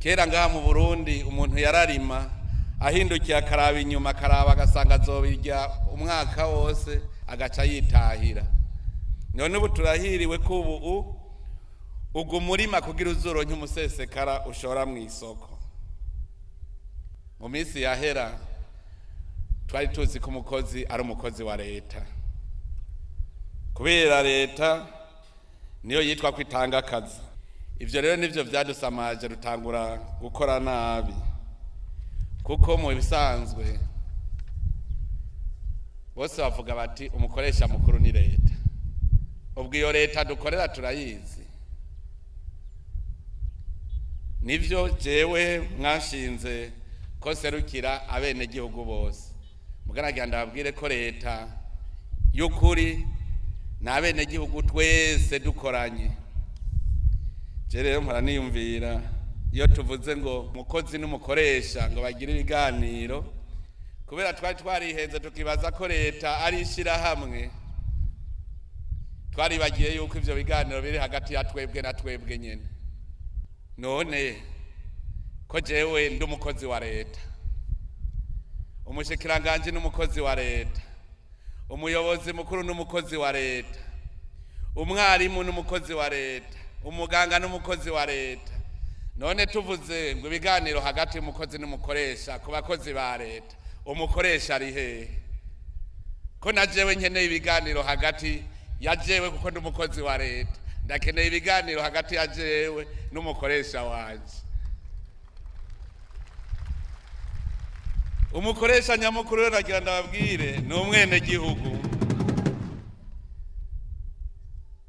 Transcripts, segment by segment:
Kera ngaha mu Burundi umuntu yararima ahindukiye akaraba inyuma, akaraba agasanga azobirya umwaka wose, agaca yitahira. None ubu turahiriwe ko ubu uguma urima kugira uzoronke umusesekara ushora mu isoko. Mu minsi yahera twari tuzi ko umukozi ari umukozi wa leta, kubera leta niyo yitwa ko itanga akazi. Ivyo rero nivyo vyadusamaje rutangura gukora nabi, kuko mu bisanzwe bose bavuga bati umukoresha mukuru ni leta. Ubwo iyo leta dukorera turayizi. Nivyo jewe mwashinze ko serukira abenegihugu bose, mugaragira ndababwire ko leta y'ukuri ni abenegihugu twese dukoranye. Je rero mpora niyumvira iyo tuvuze ngo umukozi n'umukoresha ngo bagire ibiganiro, kubera twari twarihenze tukibaza ko leta ari ishirahamwe, twaribagiye yuko ivyo biganiro biri hagati ya twebwe na twebwe nyene. None ko jewe ndi umukozi wa leta, umushikiranganji n'umukozi wa leta, umuyobozi mukuru n'umukozi wa leta, umwarimu n'umukozi wa leta, umuganga n'umukozi wa leta, none tuvuze ngo ibiganiro hagati y'umukozi n'umukoresha ku bakozi ba leta, umukoresha ari hehe? Ko na jewe nkeneye ibiganiro hagati ya jewe kuko ndi umukozi wa leta, ndakeneye ibiganiro hagati ya jewe n'umukoresha wanje. Umukoresha nyamukuru rero nagira ndababwire ni umwenegihugu.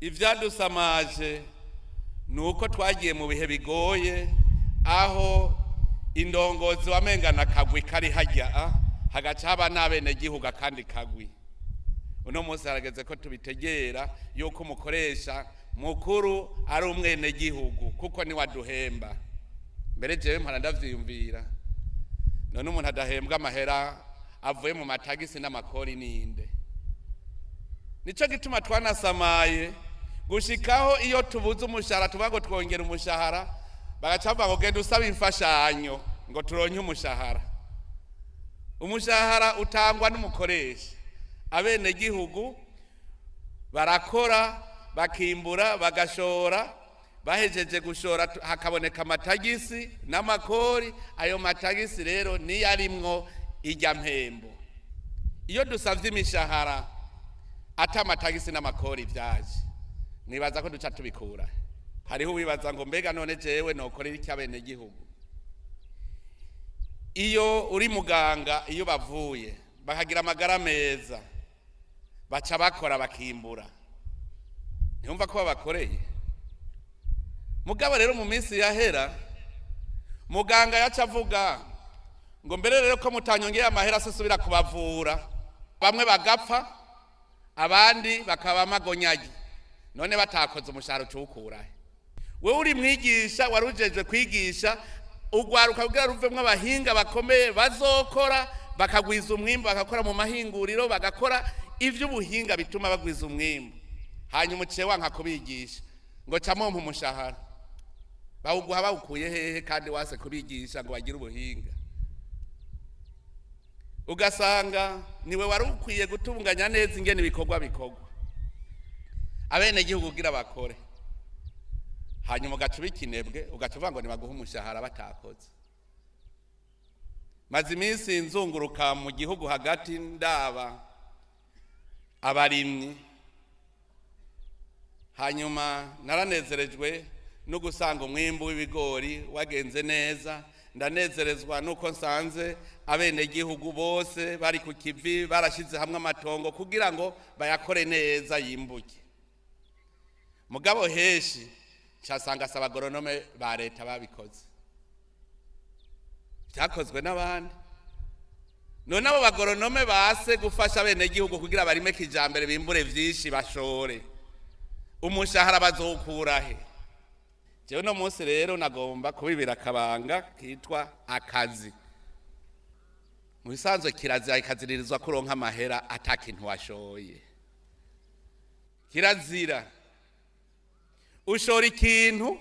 Ivyadusamaje ni uko twagiye mu bihe bigoye, aho indongozi wamengana kagwi kari hajya hagaca haba n'abenegihugu akandi kagwi. Uno munsi harageze ko tubitegera yuko umukoresha mukuru ari umwenegihugu, kuko niwe aduhemba. Mbere jewe mpora ndavyiyumvira, none umuntu adahembwa amahera avuye mu matagisi n'amakori ninde? Nico gituma twanasamaye gushikaho iyo tubuze umushahara tuvuga ngo twongera umushahara, bagaca bavuga ngo genda usaba imfashanyo ngo turonke umushahara. Umushahara utangwa n'umukoresha. Abenegihugu barakora bakimbura bagashora, bahejeje gushora hakaboneka amatagisi n'amakori. Ayo matagisi rero niyo arimwo ijya mpembo. Iyo dusavye imishahara ata amatagisi n'amakori vyaje, nibaza ko duca tubikura. Hariho uwibaza ngo mbega none jewe nokorera iki abenegihugu? Iyo uri muganga, iyo bavuye bakagira amagara meza, baca bakora bakimbura, ntiyumva ko babakoreye. Mugabo rero mu minsi yahera muganga yaca avuga ngo mbere rero ko mutanyongeye amahera sisubira kubavura, bamwe bagapfa abandi bakaba amagonyagi, none batakoze umushahara ucukurahe? Wewe uri mwigisha warujejwe kwigisha ugwaruka kugira ruvemwo abahinga bakomeye bazokora bakagwiza umwimbu, bagakora mu mahinguriro, bagakora ivy'ubuhinga bituma bagwiza umwimbu, hanyuma uciye wanka kubigisha ngo ca mompa umushahara. Bawuguha bawukuye hehe kandi wase kubigisha ngo bagire ubuhinga? Ugasanga niwe wari ukwiye gutunganya neza ingene ibikorwa bikorwa, abenegihugu kugira bakore, hanyuma ugaca uba ikinebwe, ugaca uvuga ngo nibaguhe umushahara batakoze. Maze iminsi nzunguruka mu gihugu hagati ndaba abarimyi, hanyuma naranezerejwe no gusanga umwimbu w'ibigori wagenze neza. Ndanezerezwa nuko nsanze abenegihugu bose bari ku kivi barashize hamwe amatongo kugira ngo bayakore neza yimbuke. Mugabo heshi casanga asaba agoronome ba leta babikoze, vyakozwe n'abandi. None abo bagoronome base gufasha abenegihugu kugira barime kijambere bimbure vyinshi bashore, umushahara bazokura he? Jewe no munsi rero nagomba kubibira akabanga kitwa akazi. Mu bisanzwe kirazira ikaziririzwa kuronka amahera ata kintu washoye. Kirazira ushora ikintu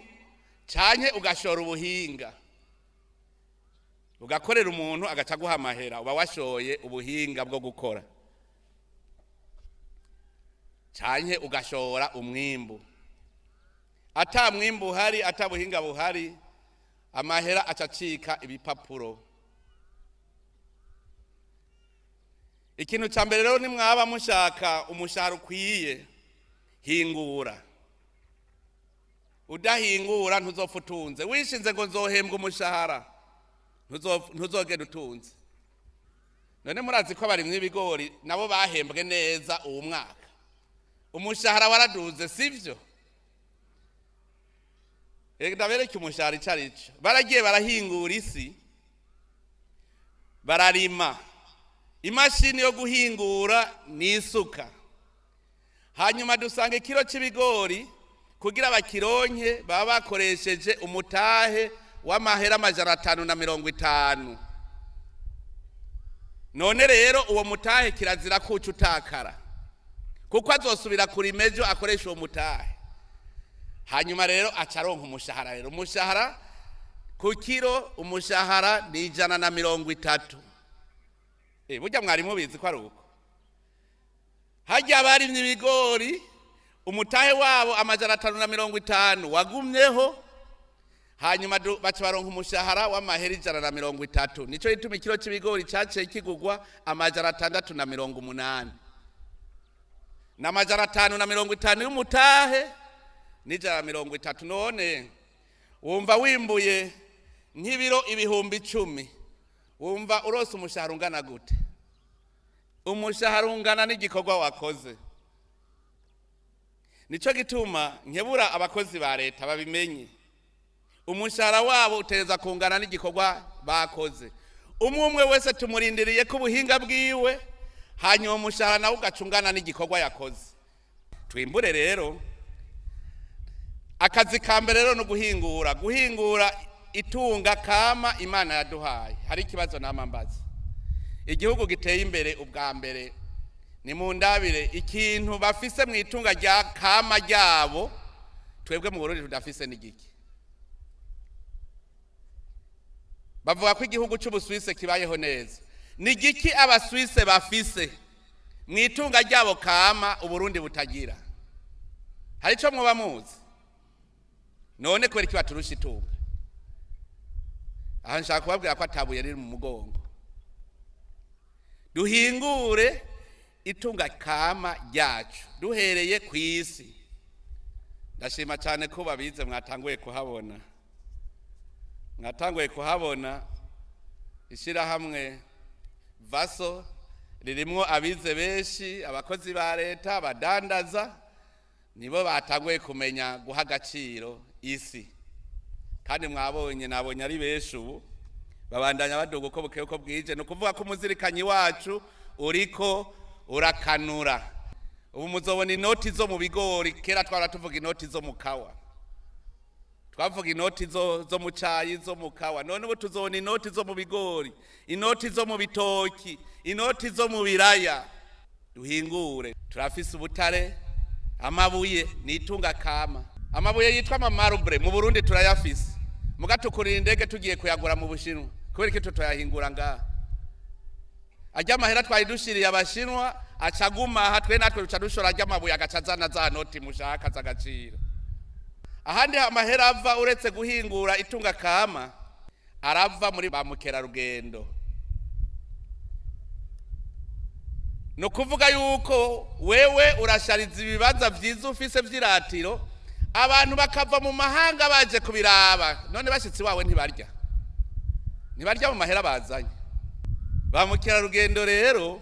canke ugashora ubuhinga. Ugakorera umuntu agaca aguha amahera, uba washoye ubuhinga bwo gukora, canke ugashora umwimbu. Ata mwimbu uhari, ata buhinga buhari, amahera aca acika ibipapuro. Ikintu ca mbere rero, nimwaba mushaka umushahara ukwiye, hingura. Udahingura ntuzopfa utunze. Wishinze ngo nzohembwa umushahara, ntuzogenda utunze. None murazi ko abarimyi b'ibigori nabo bahembwe neza uwu mwaka, umushahara waraduze, sivyo? Reka ndabereke umushahara ico arico. Baragiye barahingura isi, bararima. Imashini yo guhingura ni isuka. Hanyuma dusanga ikiro c'ibigori kugira bakironke baba bakoresheje umutahe w'amahera 550. None rero uwo mutahe kirazira kuca utakara, kuko azosubira kurima ejo akoresha uwo mutahe. Hanyuma rero aca aronka umushahara. Rero umushahara ku kiro, umushahara ni 130. Burya mwari mubizi ko ari uko? Harya abarimye ibigori umutahe wabo 550 wagumyeho, hanyuma baca baronka umushahara w'amahera 130. Nico gituma ikiro c'ibigori caciye kigugwa 680. Na 550 y'umutahe n'130. None wumva wimbuye nk'ibiro 10,000, wumva urose umushahara ungana gute? Umushahara ungana n'igikorwa wakoze. Nico gituma nkebura abakozi ba leta babimenye, umushahara wabo utereza kungana n'igikorwa bakoze. Umwe umwe wese tumurindiriye ko ubuhinga bwiwe, hanyuma umushahara nawe ugacungana n'igikorwa yakoze. Twimbure rero. Akazi ka mbere rero no guhingura, guhingura itunga kama Imana yaduhaye. Hari ikibazo namambaza. Igihugu giteye imbere ubwa mbere ni mu ndabire ikintu bafise mu itunga rya kama ryabo, twebwe mu Burundi tudafise n'igiki. Bavuga ko igihugu c'Ubusuwise kibayeho neza. Ni igiki Abasuwise bafise mu itunga ryabo kama Uburundi butagira? Hari ico mwoba muzi? None kubera iki baturusha itunga? Aha nshaka kubabwira ko atabuye riri mu mugongo. Duhingure itunga kama ryacu duhereye ku isi. Ndashima cyane ko babize mwatanguye kuhabona, mwatanguye kuhabona ishyirahamwe Vaso ririmwo abize benshi, abakozi ba leta, abadandaza, nibo batanguye kumenya guha agaciro isi. Kandi mwabonye, nabonye ari benshi ubu babandanya baduga uko bukeye uko bwije. Ni ukuvuga ko umuzirikanyi wacu uriko urakanura. Ubu muzobona inoti zo mu bigori. Kera twara tuvuga inoti zo mu kawa, twavuga inoti zo mu cayi, zo mu kawa. None ubu tuzobona inoti zo mu bigori, inoti zo mu bitoki, inoti zo mu biraya. Duhingure. Turafise ubutare, amabuye ni itunga kama. Amabuye yitwa amamarbre mu Burundi turayafise, muga tukurira indege tugiye kuyagura mu Bushinwa. Kubera iki tutayahingura ngaha? Ajya amahera twari dushiriye Abashinwa acaguma aha, twe natwe duca dushora ajya amabuye agaca azana za noti mushaka z'agaciro. Ahandi amahera ava uretse guhingura itunga kama, arava muri ba mukerarugendo. Ni ukuvuga yuko wewe urashariza ibibanza vyiza ufise vy'iratiro, abantu bakava mu mahanga baje kubiraba. None bashitsi wawe ntibarya, ntibarya mu mahera bazanye. Ba mukerarugendo rero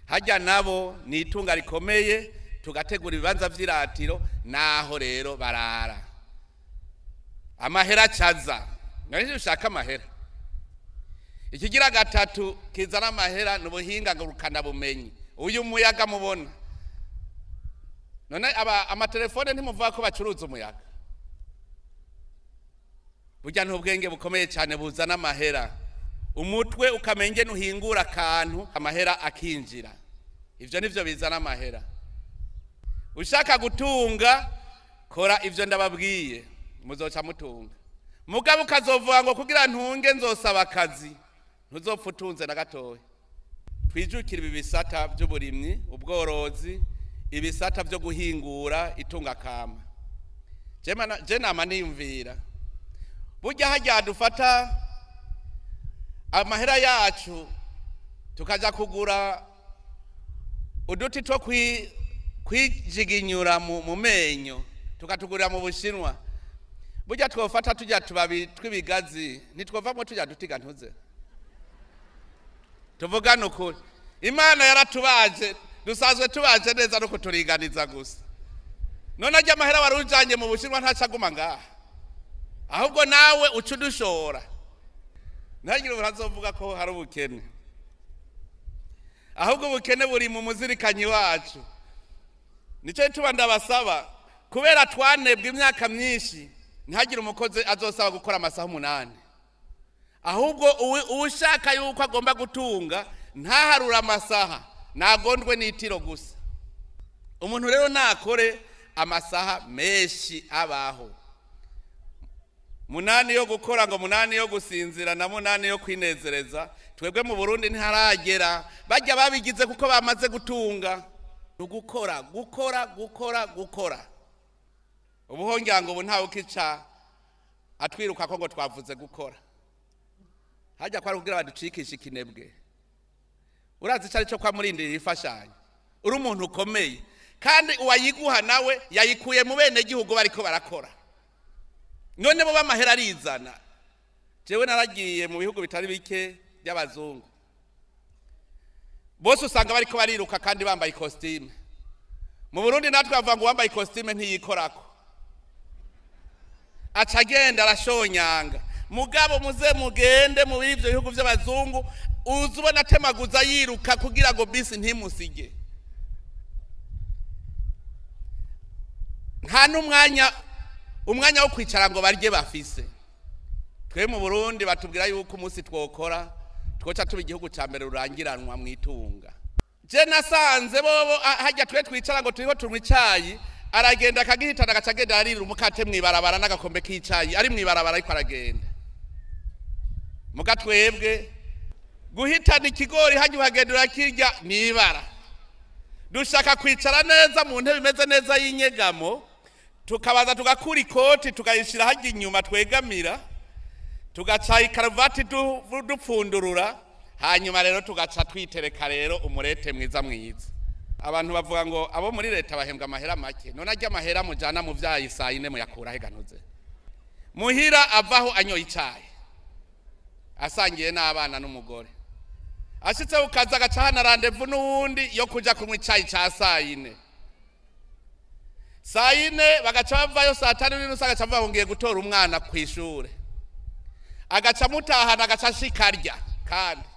hajya nabo ni itunga rikomeye, tugategura ibibanza vy'iratiro, naho rero barara amahera acaza. Nari ushaka amahera. Ikigira gatatu kizana amahera ni ubuhinga ngurukana bumenyi. Uyu muyaga mubona none, aba amatelefone ntimuvuga ko bacuruza umuyaga? Burya n'ubwenge bukomeye cyane buzana amahera. Umutwe ukamenya nuhingura akantu, amahera akinjira. Ivyo nivyo bizana amahera. Ushaka gutunga, kora ivyo ndababwiye, muzoca mutunga. Mugabo ukazovuga ngo kugira ntunge nzosaba akazi, ntuzopfa utunze na gatoya. Twijukire ibi bisata by'uburimyi, ubworozi, ibisata byo guhingura itungakama. Je nama niyumvira burya hajya dufata amahera yacu tukaja kugura uduti two kwijiginyura mu menyo, tukatugurira mu Bushinwa. Burya twofata tujya tubabi twibigazi, ntitwovamwo tujya dutiga ntuze. Tuvugane ukuri, Imana yaratubaje, dusanzwe tubaje neza no kuturinganiza gusa. None ajya amahera wari ujanye mu Bushinwa ntacaguma ngaha, ahubwo nawe uca udushora. Ntagire umuntu azovuga ko hari ubukene, ahubwo ubukene buri mu muzirikanyi wacu. Nicyo gituma ndabasaba, kubera twanebwe imyaka myinshi, ntihagire umukozi azosaba gukora amasaha 8. Ahubwo uwushaka yuko agomba gutunga ntaharure amasaha, nagondwe n'itiro gusa. Umuntu rero nakore amasaha menshi abaho, 8 yo gukora, ngo 8 yo gusinzira na 8 yo kwinezereza. Twebwe mu Burundi ntiharagera, bajya babigize kuko bamaze gutunga. Gukora, gukora, gukora, gukora. Ubu ngo ubu ntawe ukica atwiruka ko ngo twavuze gukora. Hajya kwari kugira baducikishe ikinebwe. Urazi icari cyo kwa murindira ifashanyo, uri umuntu ukomeye, kandi uwayiguha nawe yayikuye mu bene gihugu bariko barakora. None bo bamahera arizana. Jewe naragiye mu bihugu bitari bike by'abazungu, bose usanga bariko bariruka kandi bambaye costume. Mu Burundi natwe bavuga ngo wambaye costume ntiyikorako, aca agenda arashonyanga. Mugabo muze mugende mu ivyo bihugu by'abazungu, uza ubona atemaguza yiruka kugira ngo bisi ntimusige. Nta n'umwanya, umwanya wo kwicara ngo barye bafise. Twe mu Burundi batubwira yuko umunsi twokora twoca tuba igihugu ca mbere rurangiranwa mwitunga. Je nasanze bobo hajya twe twicara ngo turiho tunywa icayi, aragenda akagihitana agaca agenda arira umukate mwibarabara n'agakombe k'icayi, ari mwibarabara ariko aragenda. Muga twebwe guhitana ikigori hajya uhagenda urakirya mwibara. Dushaka kwicara neza mu ntebe imeze neza y'inyegamo, tukabaza tugakura ikoti tukayishira hajya inyuma twegamira, tugaca ikaruvati dupfundurura, hanyuma rero tugaca twitereka rero umurete mwiza mwiza. Abantu bavuga ngo abo muri leta bahembwa amahera make, none ajya amahera mujana mu vyayi saa 4 muyakura heganuze. Muhira avaho anyoye icayi asangiye n'abana n'umugore, ashitse ukaza agaca hana rendez-vous n'uwundi yo kuja kunywa icayi ca saa 4. Saa 4 bagaca bavayo saa 5:15, agaca avuga ngo ngiye gutora umwana kw'ishure, agaca mutahana agaca ashikarya, kandi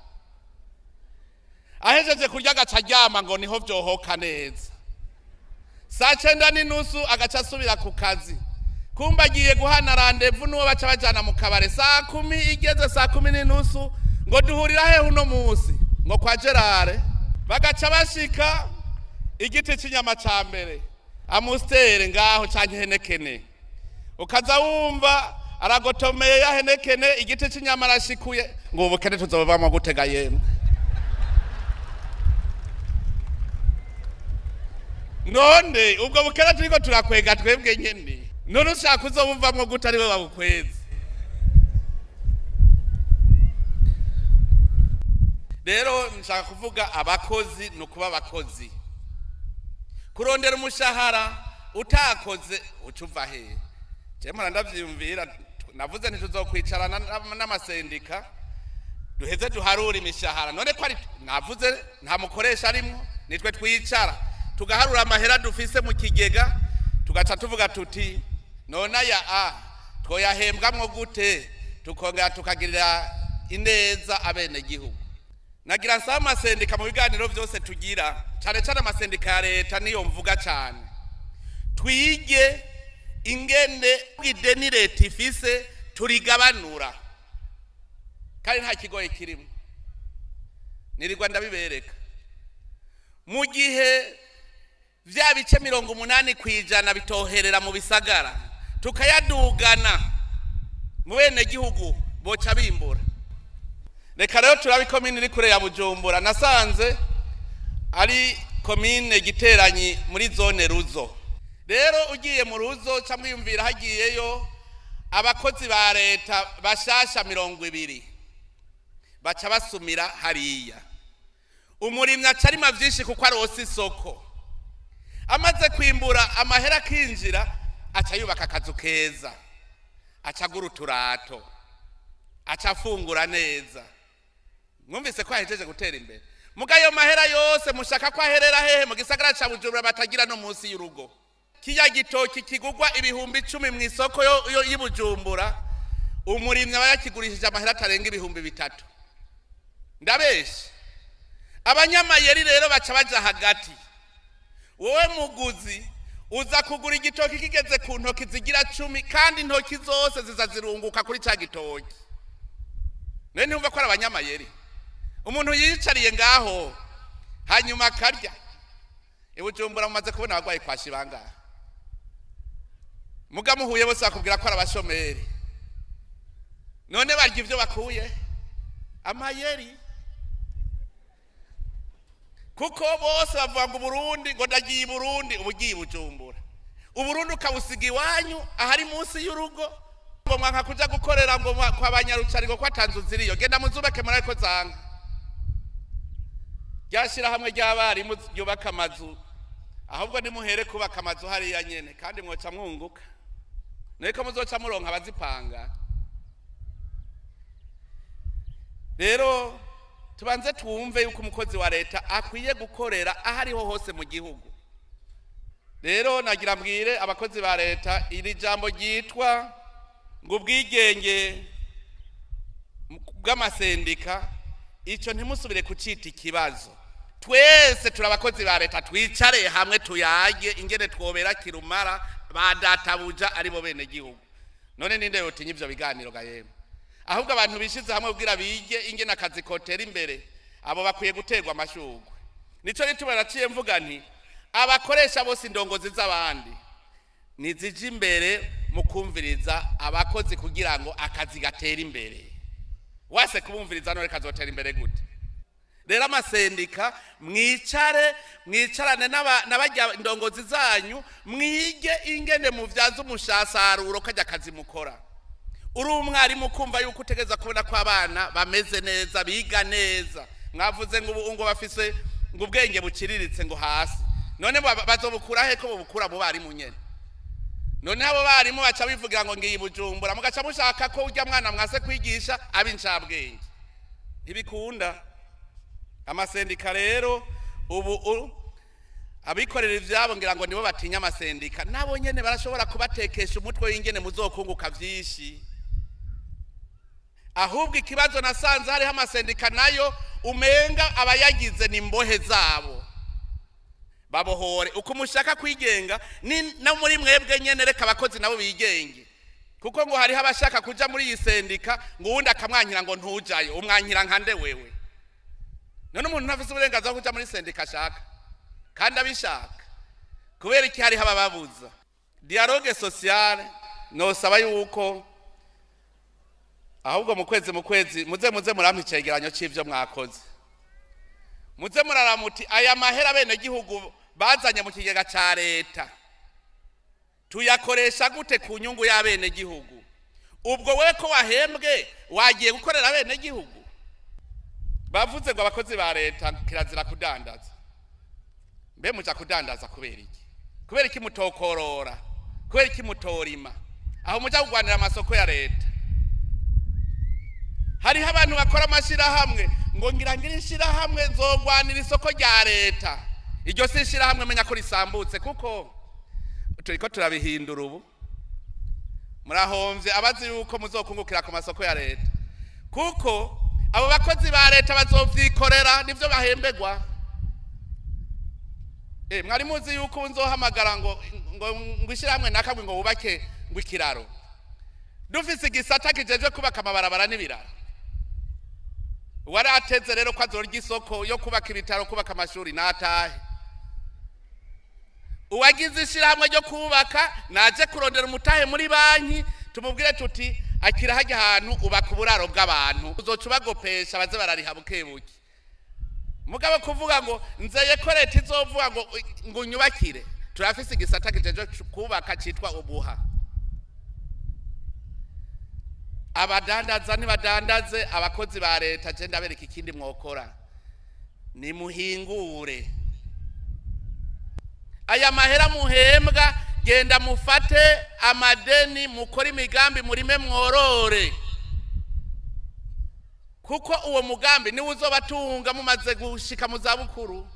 ahejeje kurya agaca aryama ngo niho vyohoka neza. Saa 9:15 agaca asubira ku kazi, kumba agiye guhana rendez-vous n'uwo baca bajana mu kabare. Saa 10 igeze saa 10:15 ngo duhurira hehe uno munsi, ngo kwa Gerard. Bagaca bashika igiti c'inyama ca mbere amustere ngaho canke henekene, ukaza wumva aragotomeye ya henekene, igiti c'inyama arashikuye, ngo ubukene tuzobavamo gutega yemwe. None ubwo bukene turiko turakwega twebwe nyene, none ushaka uzobuvamwo gute ariwe babukweze? Rero nshaka kuvuga abakozi ni ukuba abakozi. Kurondera umushahara utakoze uca uva hehe? Je mpora ndavyiyumvira, navuze ntituzokwicarana n'amasendika duheze duharure imishahara. None ko ari navuze nta mukoresha arimwo, nitwe twicara tugaharura amahera dufise mu kigega, tugaca tuvuga tuti none aya a twoyahembwamwo gute, tukongera tukagirira ineza abenegihugu. Nagira nsaba amasendika mu biganiro vyose tugira, cane cane amasendika ya leta niyo mvuga cane, twige ingene ideni leta ifise turigabanura, kandi nta kigoye kirimo. Nirirwa ndabibereka. Mu gihe vya bice 80% bitoherera mu bisagara, tukayadugana Mu bene gihugu boca bimbura. Reka rero turabe komine iri kure ya Bujumbura. Nasanze ari komine Giteranyi muri zone Ruzo. Rero ugiye mu Ruzo ca mwiyumvira hagiyeyo abakozi ba leta bashasha 20 baca basumira hariya. Umurimyi aca arima vyinshi kuko aronse isoko. Amaze kwimbura amahera akinjira, aca yubaka akazu keza, aca agura uturato, aca afungura neza. Mwumvise ko ahejeje gutera imbere. Muga ayo mahera yose mushaka ko aherera hehe mu gisagara ca Bujumbura batagira no munsi y'urugo? Kirya gitoki kigugwa 10,000 mu isoko y'i Bujumbura, umurimyi aba yakigurishije amahera atarenga 3,000. Ndabeshe. Abanyamayeri rero baca baja hagati. Wowe muguzi uza kugura igitoki kigeze ku ntoki zigira 10, kandi intoki zose ziza zirunguka kuri ca gitoki. None ntiwumva ko ari abanyamayeri? Umuntu yiyicariye ngaho hanyuma akarya. I Bujumbura mumaze kubona abagwayi kwashi bangahe? Muga muhuye bose bakubwira ko ari abashomeri. None barya ivyo bakuye? Amayeri. Kuko bose bavuga ngo Burundi, ngo ndagiye i Burundi, ubu ugiye i Bujumbura. Uburundi ukabusiga iwanyu ahari munsi y'urugo, ngo mwanka kuja gukorera ngo kwa banyarucari ngo kwatanzu ziriyo. Genda muzubake muri ariko zanga. Ryashira hamwe ry'abarimu ryubaka amazu, ahubwo nimuhere kubaka amazu hariya nyene, kandi mwoca mwunguka. Niko muzoca muronka abazipanga. Rero tubanze twumve yuko umukozi wa leta akwiye gukorera ahariho hose mu gihugu. Rero nagira mbwire abakozi ba leta iri jambo ryitwa ngo ubwigenge bw'amasendika, ico ntimusubire kucita ikibazo. Twese turi abakozi ba leta, twicare hamwe tuyage ingene twobera kirumara ba databuja aribo bene gihugu. None ninde yotinya ivyo biganiro ga yemwe? Ahubwo abantu bishize hamwe kugira bige ingene akazi kotera imbere, abo bakwiye guterwa amashurwe. Nico gituma naciye mvuga nti abakoresha bose indongozi z'abandi nizije imbere mu kumviriza abakozi kugira ngo akazi gatere imbere. Wase kubumviriza none kazotera imbere gute? Rero amasendika mwicare, mwicarane n'abajya indongozi zanyu, mwige ingene muvyaza umushasaruro kajya akazi mukora. Uri umwarimu kumva yuko utegeza kubona ko abana bameze neza, biga neza. Mwavuze ngo ubu ngo bafise ngo ubwenge buciriritse ngo hasi. None bazobukura he ko bobukura mu barimu nyene? None abo barimu baca bivugira ngo ngiye Bujumbura, mugaca mushaka ko urya mwana mwase kwigisha abincabwenge. Ntibikunda. Amasendika rero ubu abikorera ivyabo ngira ngo nibo batinya amasendika, nabo nyene barashobora kubatekesha umutwe w'ingene muzokunguka vyinshi. Ahubwo ikibazo nasanze hariho amasendika nayo umenga abayagize ni imbohe zabo. Babohore uko mushaka kwigenga, ni no muri mwebwe nyene reka abakozi nabo bigenge. Kuko ngo hariho abashaka kuja muri iyi sendika ngo uwundi akamwankira ngo ntujayo, umwankira nka nde wewe? None umuntu ntafise uburenganzira bwo kuja muri sendika ashaka kandi abishaka. Kubera iki hariho abababuza? Dialogue sociale nosaba yuko ahubwo mu kwezi muze murampa icegeranyo c'ivyo mwakoze. Muze muraramuti aya mahera bene gihugu bazanye mu kigega ca leta tuyakoresha gute ku nyungu y'abene gihugu? Ubwo wewe ko wahembwe wagiye gukorera abene gihugu? Bavuze ngo abakozi ba leta kirazira kudandaza. Mbe muja kudandaza kubera iki? Kubera iki mutokorora? Kubera iki mutorima? Aho muja kugwanira amasoko ya leta. Hariho abantu bakora amashirahamwe ngo ngira ngira ishirahamwe nzogwanira isoko rya leta. Iryo si ishirahamwe menya ko risambutse, kuko turiko turabihindura ubu. Murahomvye abazi yuko muzokungukira ku masoko ya leta, kuko abo bakozi ba leta bazovyikorera nivyo bahembegwa. Mwari muzi yuko nzohamagara ngo ishirahamwe nakamwe ngo wubake ngo ikiraro. Dufise igisata kijejwe kubaka amabarabara n'ibiraro. Warateze rero ko azorya isoko yo kubaka ibitaro, kubaka amashuri natahe. Uwagize ishirahamwe ryo kubaka naje kurondera umutahe muri banki, tumubwire tuti Akira hajya ahantu ubaka uburaro bw'abantu, uzoca ubagopesha baze barariha bukebuke. Mugabo kuvuga ngo nzeye ko leta izovuga ngo unyubakire, turafise igisata kijeje kubaka citwa ubuha. Abadandaza nibadandaze, abakozi ba leta je ndabereka ikindi mwokora, nimuhingure aya mahera muhembwa, genda mufate amadeni mukore imigambi, murime mworore, kuko uwo mugambi niwo uzobatunga mumaze gushika mu zabukuru.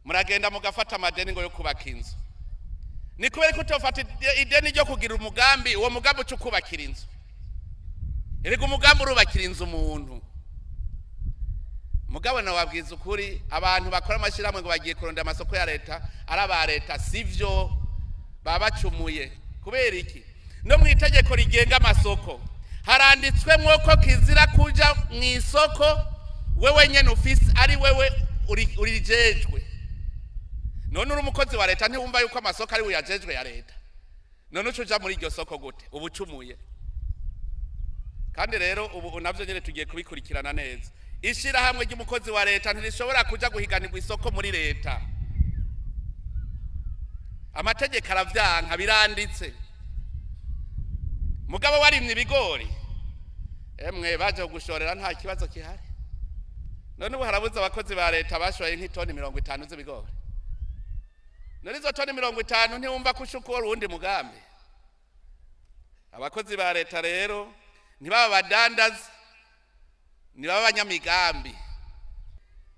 Muragenda mugafata amadeni ngo yo kubaka inzu, ni kubera ko utofata ideni ryo kugira umugambi, uwo mugambi uca ukubakira inzu. Erega umugambi urubakira inzu umuntu. Mugabo nawe wabwiza ukuri, abantu bakora amashyirahamwe ngo bagiye kurondera amasoko ya leta ari aba leta, sivyo, baba bacumuye. Kubera iki? No mu itegeko rigenga amasoko haranditswemwo ko kizira kuja mu isoko wewe nyene ufise ari wewe urijejwe. None uri umukozi wa leta ntiwumva yuko amasoko ari uyajejwe ya leta? None uca uja muri iryo soko gute? Uba ucumuye. Kandi rero ubu navyo nyene tugiye kubikurikirana neza. Ishirahamwe ry'umukozi wa leta ntirishobora kuja guhiganirwa isoko muri leta, amategeko aravyanka, biranditse. Mugabo warimye ibigori, emwe baje kugushorera nta kibazo kihari. None ubu harabuze abakozi ba leta bashoye nk'itoni 50 z'ibigori. None izo toni 50 ntiwumva ko ushukura uwundi mugambi? Abakozi ba leta rero ntibaba badandaza, ntibaba abanyamigambi.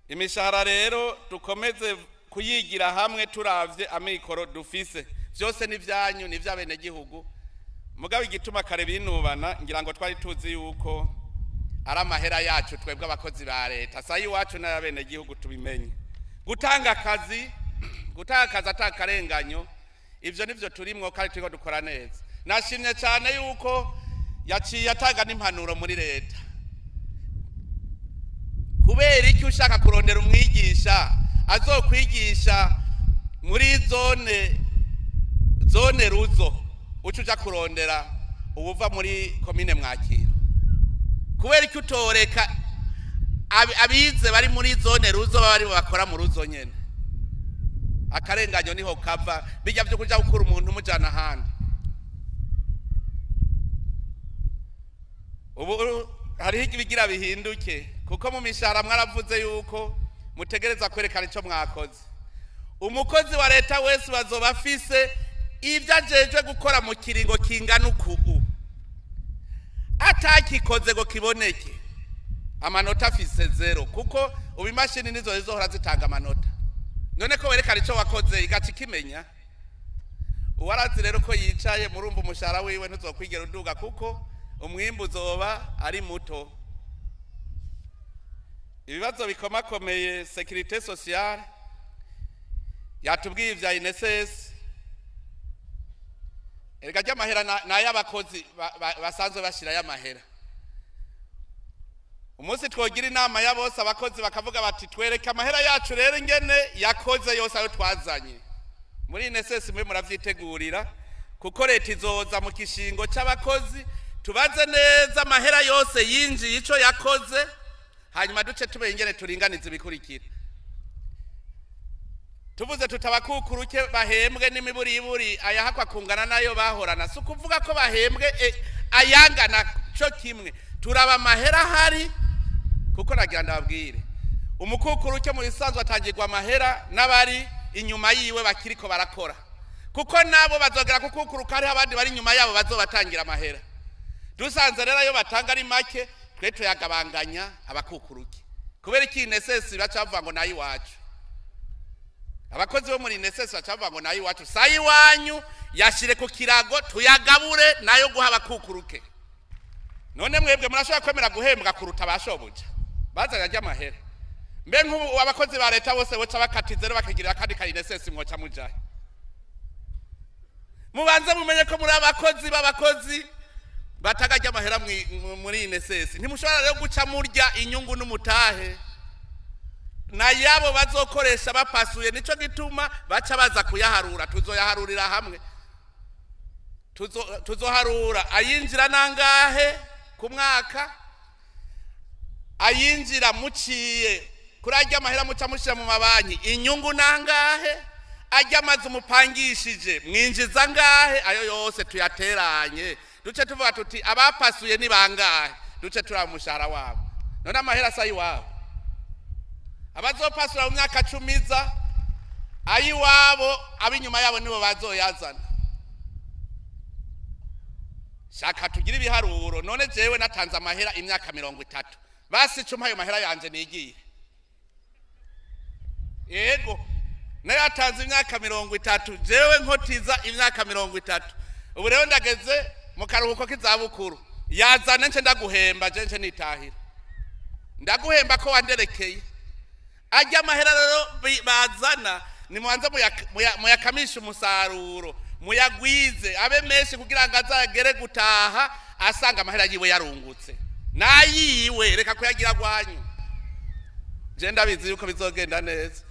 Imishahara rero dukomeze kuyigira hamwe turavye amikoro dufise, vyose ni vyanyu, ni vy'abenegihugu. Mugabo igituma kare binubana, ngira ngo twari tuzi yuko ari amahera yacu twebwe abakozi ba leta, sayi iwacu n'abenegihugu tubimenye. Gutanga akazi, gutanga akazi atakarenganyo, ivyo nivyo turimwo kandi turiko dukora neza. Nashimye cyane yuko yaciye atanga n'impanuro muri leta. Kubera iki ushaka kurondera umwigisha azokwigisha muri zone ruzo, uca uja kurondera uwuva muri komine Mwakiro? Kubera iki utoreka abize bari muri zone ruzo baba aribo bakora mu ruzo nyene? Akarenganyo niho kava, bijya vyo kuja gukura umuntu umujana ahandi. Ubu hariho ibigira bihinduke, kuko mu mishahara mwaravuze yuko mutegereza kwerekana ico mwakoze. Umukozi wa leta wese bazoba afise ivyo ajejwe gukora mu kiringo kingana uku, atakikoze ngo kiboneke amanota afise 0, kuko ubu imashini nizo zizohora zitanga amanota. None ko werekana ico wakoze igaca ikimenya. Uwarazi rero ko yicaye murumva umushahara wiwe ntuzokwigera uduga, kuko umwimbu uzoba ari muto. Ibibazo bikomakomeye, sécurité sociale yatubwiye ivya INSS. Erega ry'amahera n'ay'abakozi basanzwe bashirayo amahera. Umunsi twogira inama ya bose abakozi bakavuga bati twereke amahera yacu rero ingene yakoze yose ayo twazanye muri INSS, mwe muravyitegurira, kuko leta izoza mu kishingo c'abakozi tubaze neza amahera yose yinjiye ico yakoze, hanyuma duce tumenye ingene turinganiza ibikurikira. Tuvuze tutabakukuruke bahembwe n'imiburiburi ayahakwa kungana nayo bahorana, si ukuvuga ko bahembwe ayangana co kimwe, turaba amahera ahari. Kuko nagira ndababwire, umukukuruke mu bisanzwe atangirwa amahera n'abari inyuma yiwe bakiriko barakora, kuko nabo bazogera kukukuruka hariho abandi bari inyuma yabo bazobatangira amahera. Dusanze rero ayo batanga ari make, twe tuyagabanganya abakukuruke. Kubera iki INSS baca bavuga ngo nayo iwacu? Abakozi bo muri INSS baca bavuga ngo nayo iwacu, sayi iwanyu yashire ku kirago tuyagabure nayo guha abakukuruke. None mwebwe murashobora kwemera guhembwa kuruta abashobuja bazanye ajya amahera? Mbe nk'ubu abakozi ba leta bose boca bakatize rero bakagirira akandi ka INSS, mwoca mujahe? Mubanze mumenye ko muri abakozi b'abakozi batagajya amahera muri INSS. Ntimushobora rero guca murya inyungu n'umutahe nayabo bazokoresha bapasuye. Nico gituma baca baza kuyaharura, tuzoyaharurira hamwe. Tuzoharura ayinjira nangahe ku mwaka, ayinjira muciye kuri arya amahera muca mushira mu mabanki inyungu nangahe, arya amazu mupangishije mwinjiza ngahe, ayo yose tuyateranye duce tuvuga tuti abapasuye ni bangahe, duce turaba umushahara wabo. None amahera asa ayiwabo, abazopasura mu myaka 10 iza ayiwabo, ab'inyuma yabo nibo bazoyazana. Shaka tugire ibiharuro. None jewe natanze amahera imyaka 30, basi icumi ayo mahera yanje nigiye. Yego nayo atanze imyaka 30, jewe nkotiza imyaka 30, ubu rero ndageze mu karuhuko k'izabukuru, yazane nce ndaguhemba, je nce nitahira, ndaguhemba ko wanderekeye. Ajya amahera rero bazana nimubanze muyakamishe umusaruro, muyagwize abe menshi kugira ngo azagere gutaha asanga amahera yiwe yarungutse nayiwe, reka kuyagira gwanyu. Je ndabizi yuko bizogenda neza.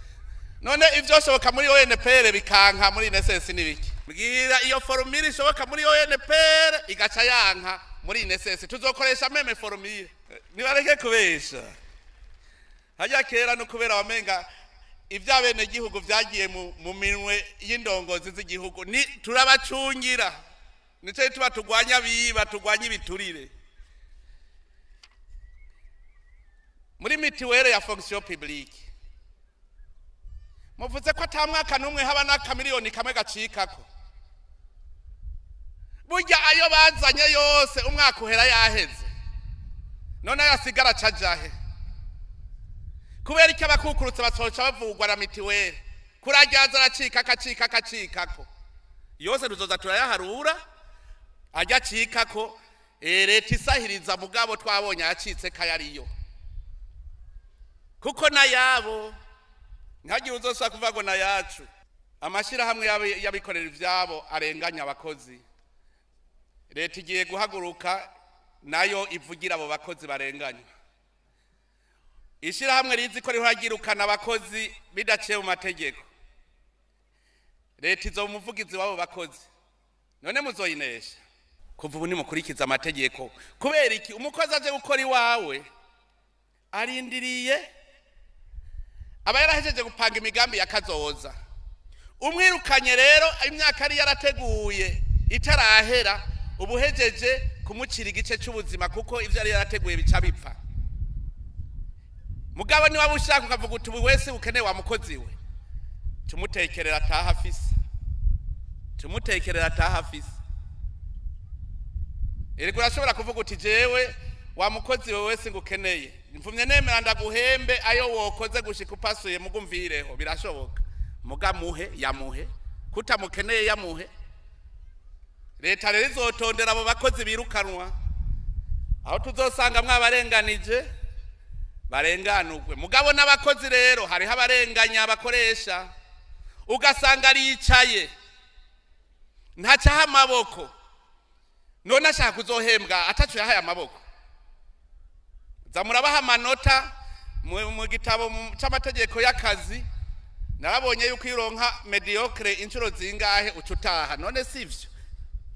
None ivyoshoboka muri ONPR bikanka muri INSS nibiki? Mbwira iyo formule ishoboka muri ONPR igaca yanka muri INSS, tuzokoresha meme formule. Nibareke kubesha. Hajya kera no kubera wamenga ibya bene gihugu vyagiye mu minwe y'indongozi z'igihugu, ni turabacungira, nico tuba tugwanya biba, tugwanya ibiturire. Muri mitiwere ya fonction publique muvuze ko ata mwaka n'umwe haba n'akamiliyoni kamwe gacikako. Burya ayo bazanye yose umwaka uhera yaheze, none ayasigara acajahe? Kubera iki abakukurutse basohoca bavugwa na mitiwere? Kuraryaza aracika akacika akacikako, yose tuzoza turayaharura ajya acikako. Leta isahiriza mugabo twabonye ayacitse kayariyo, kuko nayabo ntihagire uzosubira kuvuga ngo nayacu. Amashirahamwe y'abikorera ivyabo arenganya abakozi, leta igiye guhaguruka nayo ivugira abo bakozi barenganywa. Ishirahamwe rizi ko rihora ryirukana abakozi bidaciye mu mategeko, leta izoba umuvugizi w'abo bakozi. None muzoyinesha? Kuva ubu nimukurikiza amategeko. Kubera iki? Umukozi aje gukora iwawe arindiriye, aba yarahejeje gupanga imigambi ya kazoza. Umwirukanye rero imyaka yari yarateguye itarahera, ubuhejeje kumucira igice cy'ubuzima, kuko ivyo yari yarateguye bica bipfa. Mugabo niba ushaka ukavuga uti ubu wese ukeneye wa mukozi we, tumutekerera ataha afise, tumutekerera ataha afise. Erega urashobora kuvuga uti jewe wa mukozi we wese ngukeneye, mvumye nemera ndaguhembe ayo wokoze gushika upasuye, mugumvireho, birashoboka. Mugamuhe yamuhe, kutamukeneye yamuhe. Leta rero izotondera abo bakozi birukanwa, aho tuzosanga mwabarenganije barenganurwe. Mugabo n'abakozi rero hariho abarenganya abakoresha, ugasanga aricaye ntacaha amaboko, none ashaka kuzohembwa ataco yahaye amaboko. Za murabaha amanota mu gitabo c'amategeko y'akazi, narabonye yuko ironka mediocre inshuro zingahe uca utaha. None sivyo,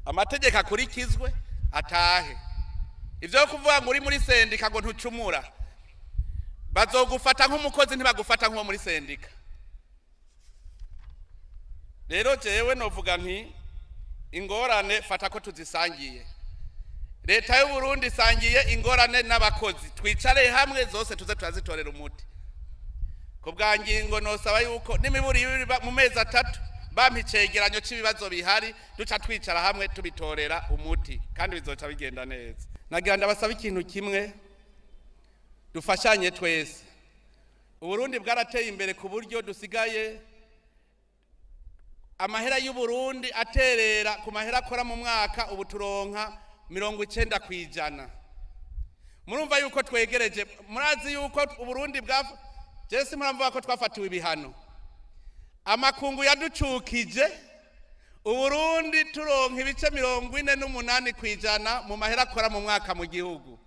amategeko akurikizwe atahe. Ivyo kuvuga ngo uri muri sendika ngo ntucumura, bazogufata nk'umukozi ntibagufata nk'uwo muri sendika. Rero jewe novuga nti ingorane fata ko tuzisangiye. Leta y'u Burundi isangiye ingorane n'abakozi, twicare hamwe zose tuze turazitorera umuti. Ku bwa ngingo nosaba yuko n'imiburi mu mezi 3 bampa icegeranyo c'ibibazo bihari, duca twicara hamwe tubitorera umuti, kandi bizoca bigenda neza. Nagira ndabasaba ikintu kimwe, dufashanye twese. Uburundi bwarateye imbere ku buryo dusigaye amahera y'u Burundi aterera ku mahera akora mu mwaka, ubu turonka 90%. Murumva yuko twegereje, murazi yuko Uburundi bwa Jesi, muramvuga ko twafatiwe ibihano, amakungu yaducukije. Uburundi turonka ibice 48% mu mahera akora mu mwaka mu gihugu.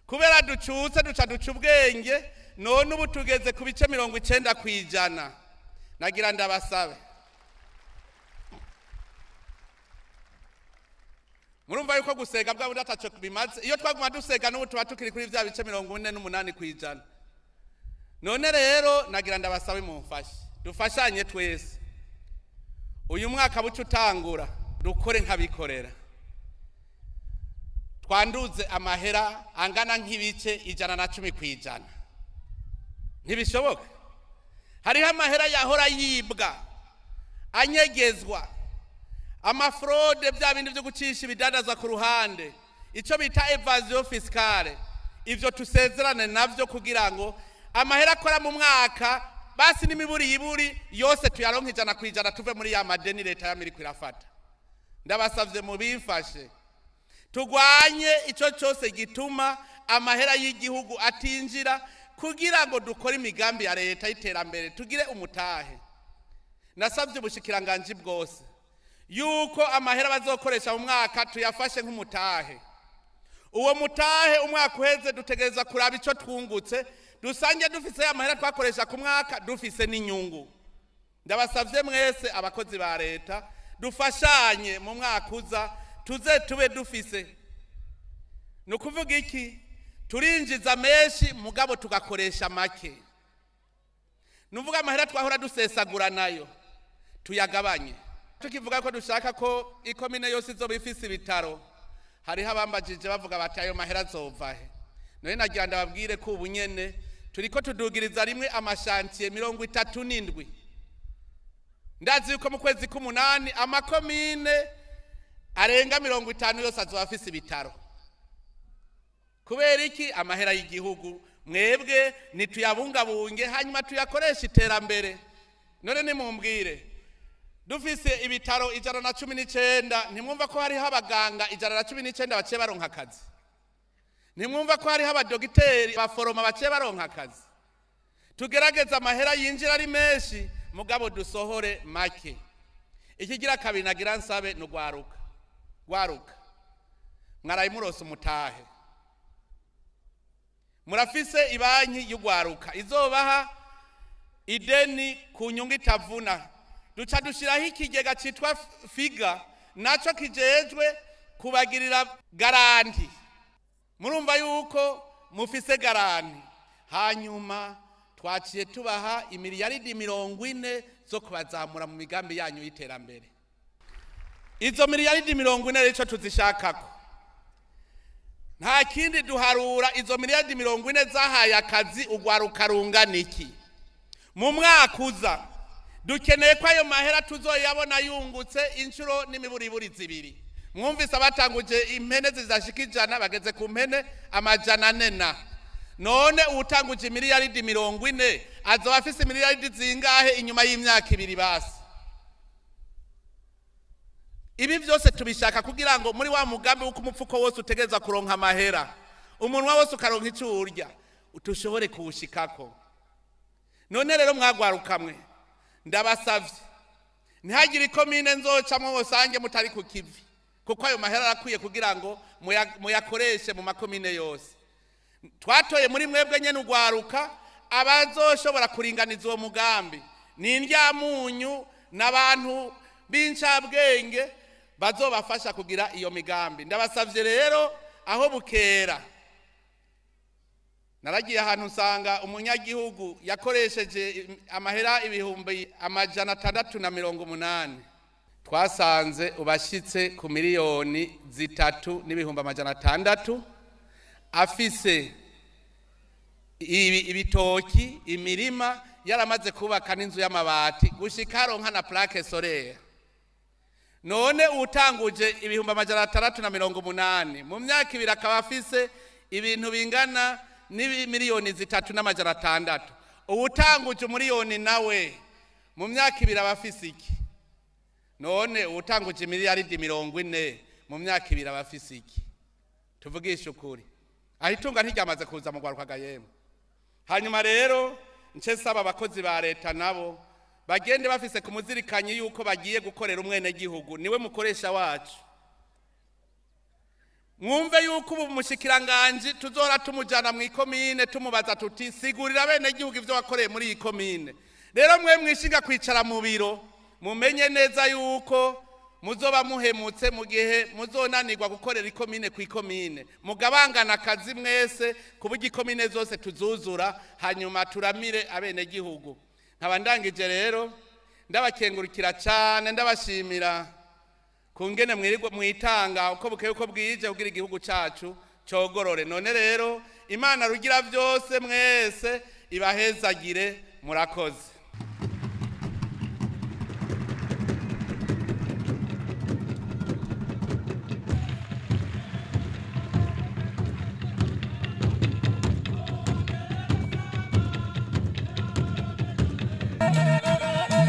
Kubera ducutse duca duca ubwenge, none ubu tugeze ku bice 90%. Nagira ndabasabe, Murumva yuko gusega bwa bundi ataco bimaze. Iyo twaguma dusega n'ubu tuba tukiri kuri vya bice 48%. None rero nagira ndabasabe mumfashe, dufashanye twese. Uyu mwaka buca utangura dukore nk'abikorera, twanduze amahera angana nk'ibice 110%. Ntibishoboka. Hariho amahera yahora yibwa, anyegezwa, ama fraude, bya bindi byo gucisha ibidandazwa ku ruhande, icyo bita évasion fiscale. Ivyo tusezerane navyo kugira ngo amahera akora mu mwaka basi n'imiburi yiburi yose tuyaronke 100%, tuve muri ya madeni leta y'Amerika irafata. Ndabasavye mubimfashe, tugwanye ico cyose gituma amahera y'igihugu atinjira, kugira ngo dukore imigambi ya leta y'iterambere, tugire umutahe. Nasabye ubushikiranganji bwose yuko amahera bazokoresha mu mwaka tuyafashe nk'umutahe. Uwo mutahe umwaka uheze dutegereza kuraba ico twungutse, dusange dufise amahera twakoresha ku mwaka, dufise n'inyungu. Ndabasavye mwese abakozi ba leta, dufashanye mu mwaka uza tuze tube dufise. Ni ukuvuga iki? Turinjiza menshi mugabo tugakoresha make. Nuvuga amahera twahora dusesagura nayo tuyagabanye. Tukivuga ko dushaka ko ikomine yose izoba ifise ibitaro, hariho abambajije bavuga bati ayo mahera azova he? None nagira ndababwire ko ubu nyene turiko tudugiriza rimwe ama chantiers 37. Ndazi yuko mu kwezi k'umunani amakomine arenga 50 yose azoba afise ibitaro. Kubera iki? Amahera y'igihugu mwebwe nituyabungabunge, hanyuma tuyakoreshe iterambere. None nimumbwire, dufise ibitaro 119, ntimwumva ko hariho abaganga 119 baciye baronka akazi? Ntimwumva ko hariho abadogiteri, baforoma baciye baronka akazi? Tugerageza amahera yinjira ari menshi mugabo dusohore make. Ikigira kabiri nagira nsabe ni ugwaruka. Gwaruka, mwaraye murose umutahe, murafise ibanki y'ugwaruka izobaha ideni ku nyungu itavuna. Duca dushiraho ikigega citwa FIGA, naco kijejwe kubagirira garantie. Murumva yuko mufise garantie. Hanyuma twaciye tubaha imiliyaridi 40 zo kubazamura mu migambi yanyu y'iterambere. Izo miliyaridi 40 rero ico tuzishakako nta kindi, duharura izo miliyaridi 40 zahaye akazi ugwaruka rungana iki mu mwaka uza. Dukeneye ko ayo mahera tuzoyabona yungutse inshuro n'imiburiburi 2. Mwumvise abatanguje impene zizashika 100 bageze ku mpene 400 na none uwutanguje miliyaridi 40 azoba afise miliyaridi zingahe inyuma y'imyaka 2? Basi ibi vyose tubishaka kugira ngo muri wa mugambi w'uko umupfuko wose utegereza kuronka amahera, umunwa wose ukaronka ico urya, utushobore kuwushikako. None rero mwagwarukamwe, ndabasavye ntihagire ikomine nzocamwo musange mutari ku kivi, kuko ayo mahera arakwiye kugira ngo muyakoreshe mu makomine yose. Twatoye muri mwebwe nyene ugwaruka abazoshobora kuringaniza uwo mugambi, ni indyamunyu n'abantu b'incabwenge bazobafasha kugira iyo migambi. Ndabasavye rero aho bukera, naragiye ahantu nsanga umunyagihugu yakoresheje amahera 680,000, twasanze ubashitse ku 3,600,000, afise ibitoki, imirima, yaramaze kubaka n'inzu y'amabati, gushika aronka na plaque solaire. None utanguje 680,000 mu myaka 2 akaba afise ibintu bingana n'3,600,000. Uwutanguje 1,000,000 nawe mu myaka 2 aba afise iki? None uwutanguje miliyaridi 40 mu myaka 2 aba afise iki? Tuvugishe ukuri, aho itunga ntiryamaze kuza mu gwaruka gayemwe. Hanyuma rero nce saba abakozi ba leta nabo bagende bafise ku muzirikanyi yuko bagiye gukorera umwene gihugu, niwe mukoresha wacu. Mwumve yuko ubu mushikiranganje tuzora tumujana mu ikomine, tumubaza tuti sigurira bene gihugu ivyo wakoreye muri iyi komine. Rero mwe mwishinga kwicara mu biro, mumenye neza yuko Muzoba muhemutse mu gihe muzonanirwa gukorera ikomine ku ikomine. Mugabangana akazi mwese ku buryo ikomine zose tuzuzura, hanyuma turamire abenegihugu. Nkaba ndangije rero ndabakengurukira cyane, ndabashimira ku ngene mwirirwa mwitanga uko bukeye uko bwije kugira igihugu cacu cogorore. None rero Imana rugira byose mwese ibahezagire, murakoze.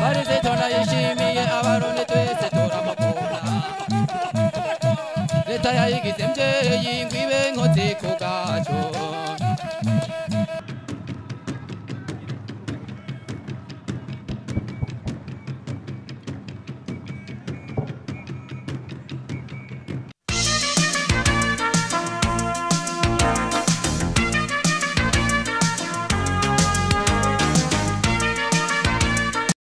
Barizito ndayishimiye.